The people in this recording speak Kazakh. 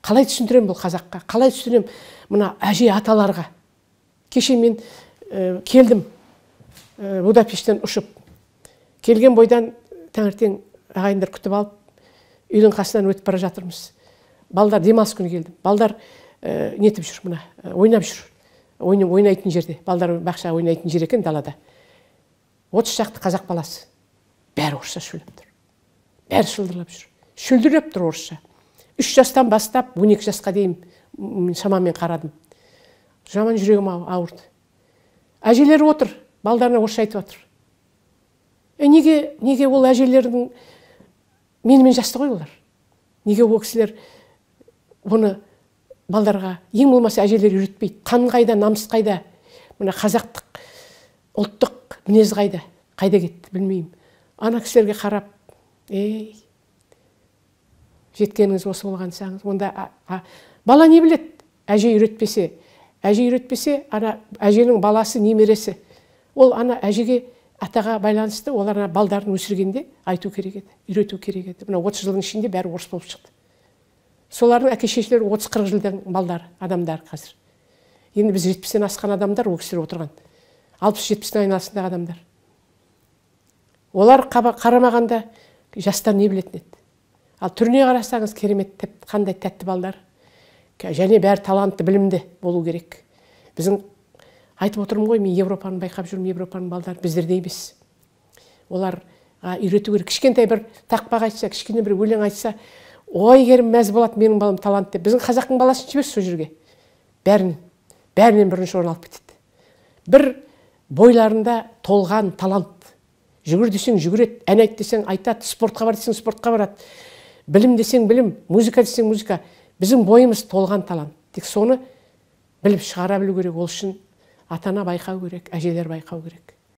Қалай түсіндіремін бұл қазаққа? Қалай түсіндіремін мына әже аталарға? Кеше мен келдім Будапештен ұшып. Келген бойдан таңертең ағайындар күтіп алып, үйдің қасынан өтіп бара жатырмыз. Балдар демалыс күні келдім. Балдар нетіп жүр мына, ойнап жүр. Ойнайтын жерде. Балдар бақша ойнайтын жер екен далада. 30 шақты қазақ баласы. Бәрі орысша сөйлеп тұр. Бәрі шылдырлап жүр. Шүлдірлеп тұр орысша. 3 жастан бастап 12 жасқа дейін шамамен қарадым. Жаман жүрегім ауырды. Әжелері отыр, балдарына орысша айтып отыр. Неге ол әжелердің менімен жасты ғой олар? Неге ол кісілер оны балдарға ең болмаса әжелер үйретпейді? Қан қайда, намыс қайда? Мына қазақтық, ұлттық мінез қайда? Қайда кетті, білмеймін. Ана кісілерге қарап, ей, жеткеніңіз осы болған саңыз, онда бала не біледі? Әже үйретпесе, әже үйретпесе, ана әженің баласы, немересі. Ол ана әжеге, атаға байланысты, олар ана балдарын өсіргенде айту керек еді, үйрету керек еді. Мына 30 жылдың ішінде бәрі орыс болып шықты. Солардың әке шешелері 30-40 жылдың балдары, адамдар қазір. Енді біз 70-тен асқан адамдар, ол кісілер отырған. 60-70-тің айналасындағы адамдар. Олар қарамағанда жастар не білетін еді? Ал түріне қарасаңыз керемет, қандай тәтті балдар. Және бәрі талантты, білімді болу керек. Біздің айтып отырмын ғой, мен Европаны байқап жүрмін, Европаның балдары біздерде емес. Оларға үйрету керек. Кішкентай бір тақпақ айтса, кішкене бір өлең айтса, ой, керім мәз болады, менің балам талант деп. Біздің қазақтың баласын жіберші сол жерге. Бәрінен бірінші орын алып кетеді. Бір бойларында толған талант. Жүгір десең жүгіреді, ән айт десең айтады, спортқа бар десең спортқа барады. Білім десең білім, музыка десең музыка. Біздің бойымыз толған талант. Тек соны біліп шығара білу керек. Ол үшін ата-ана байқау керек, әжелер байқау керек.